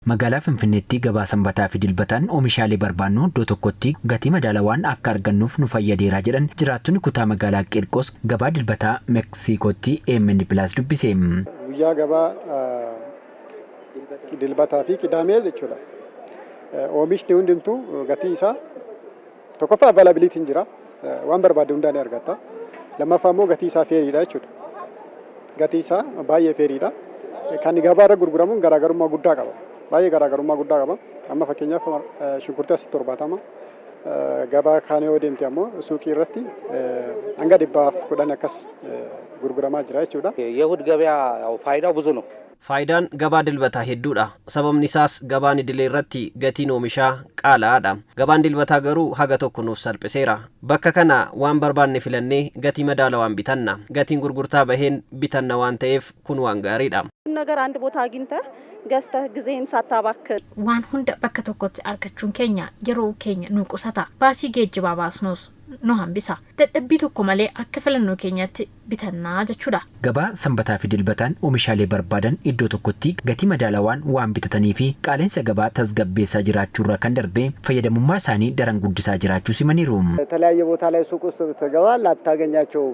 Magaalaa Finfinneetti gabaa Sanbataa fi Dilbataan oomishaalee barbaannu iddoo tokkotti gatii madaalawaan akka argannuuf nu fayyadeera jedhan jiraattonni kutaa magaalaa Qiirqos gabaa Dilbataa Meksiikootti AMN Plus dubbise. Guyyaa gabaa Dilbataa fi Qidaamee jechuudha. Oomishni hundumtuu gatii isaa tokkoffaa availabilityn jira. Waan barbaadde hundaa ni argatta. Lammaffaa immoo gatii isaa fairiidha jechuudha. Gatii isaa baay'ee fairiidha. Kan gabaa irra gurguramuun garaagarummaa guddaa qaba. Baay'ee garaagarummaa guddaa qaba. Amma fakkeenyaaf, shunkurtii asitti 70, gabaa kaan yoo deemte ammoo suuqii irratti hanga 110 akkas gurguramaa jira jechuudha. የእሁድ ገበያ ያው ፋይዳው ብዙ ነው። Faayidaan gabaa Dilbataa hedduudha. Sababni isaas gabaan idilee irratti gatiin oomishaa qaala'aadha. Gabaan Dilbataa garuu haga tokko nuuf salphiseera. Bakka kana waan barbaanne filannee gatii madaalawaan bitanna. Gatiin gurgurtaa baheen bitanna waan ta'eef kun waan gaariidha. ነገር አንድ ቦታ አግኝተህ ገዝተህ ጊዜህን ሳታባክን Waan hunda bakka tokkotti argachuun keenya yeroo keenya nu qusata. Baasii geejjibaa baasnus nu hambisa. Dadhabbii tokko malee akka filannoo keenyatti bitannaa jechuudha. Gabaa Sanbataa fi Dilbataan oomishaalee barbaadan iddoo tokkotti gatii madaalawaan waan bitatanii fi qaala'insa gabaa tasgabbeessaa jiraachuurra kan darbe fayyadamummaa isaanii daran guddisaa jiraachuu simaniiru. የተለያየ ቦታ ላይ ሱቅ ውስጥ ብትገባ ላታገኛቸው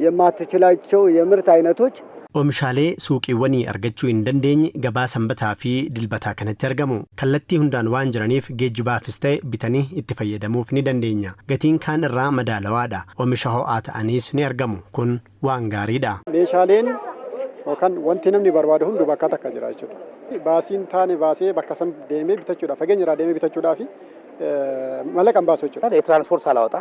የማትችላቸው የምርት አይነቶች Oomishaalee suuqiiwwanii argachuu hin dandeenye gabaa Sanbataa fi Dilbataa kanatti argamu. Kallattii hundaan waan jiraniif geejjibaafis ta'e bitanii itti fayyadamuuf ni dandeenya. Gatiin kaan irraa madaalawaadha. Oomisha ho'aa ta'aniis ni argamu. Kun waan gaariidha. Meeshaaleen yookaan wanti namni barbaadu hundu bakka takka jira jechuudha. Baasiin taane baasee bakka san deemee bitachuudhaaf, fageenya irraa deemee bitachuudhaaf mallaqa hin baasu jechuudha. የትራንስፖርት ሳላወጣ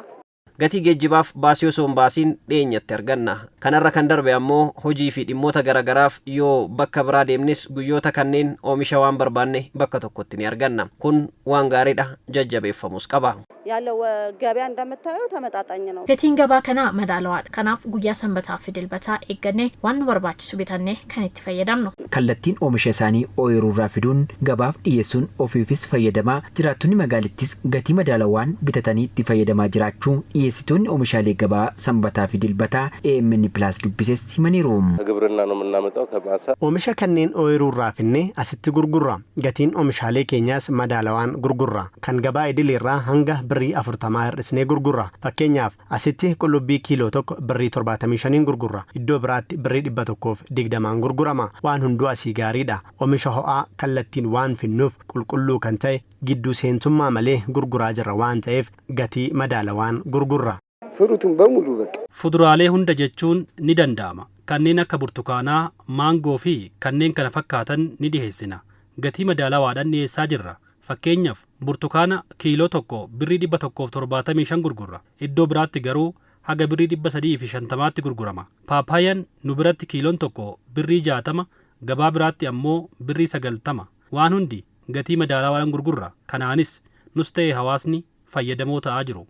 Gatii geejjibaaf baasii osoo hin baasiin dhiyeenyatti arganna. Kanarra kan darbe ammoo hojii fi dhimmoota garaagaraaf yoo bakka biraa deemnes guyyoota kanneen oomisha waan barbaanne bakka tokkotti ni arganna. Kun waan gaariidha, jajjabeeffamus qaba. ያለው ገበያ እንደምታየው ተመጣጣኝ ነው። Gatiin gabaa kanaa madaalawaadha. Kanaaf guyyaa Sanbataa fi Dilbataa eeggannee waan nu barbaachisu bitannee kan itti fayyadamnu. Kallattiin oomisha isaanii ooyiruurraa fiduun gabaaf dhiyeessuun ofiifis fayyadamaa, jiraattonni magaalittis gatii madaalawaan bitatanii itti fayyadamaa jiraachuu dhiyeessitoonni oomishaalee gabaa Sanbataa fi Dilbataa AMN Plus dubbises himaniiru. ከግብርና ነው የምናመጣው ከማሳ። Oomisha kanneen ooyiruurraa finnee asitti gurgurra. Gatiin oomishaalee keenyaas madaalawaan gurgurra. Kan gabaa idileerraa hanga birrii 40 hir'isnee gurgurra. Fakkeenyaaf, asitti qullubbii kiiloo tokko birrii 75n gurgurra. Iddoo biraatti birrii 120n gurgurama. Waan hunduu asii gaariidha. Oomisha ho'aa kallattiin waan finnuuf qulqulluu kan ta'e gidduu seentummaa malee gurguraa jirra waan ta'eef gatii madaalawaan gurgurra. ፍሩቱን በሙሉ በቃ Fuduraalee hunda jechuun ni danda'ama. Kanneen akka burtukaanaa, maangoo fi kanneen kana fakkaatan ni dhiheessina. Gatii madaalawaadhaan dhiheessaa jirra. Fakkeenyaaf, burtukaana kiiloo tokko birrii 175 gurgurra. Iddoo biraatti garuu haga birrii 350tti gurgurama. Paappaayyaan nu biratti kiiloon tokko birrii 60, gabaa biraatti ammoo birrii 90. Waan hundi gatii madaalawaadhaan gurgurra. Kanaanis nus ta'e hawaasni fayyadamoo ta'aa jiru.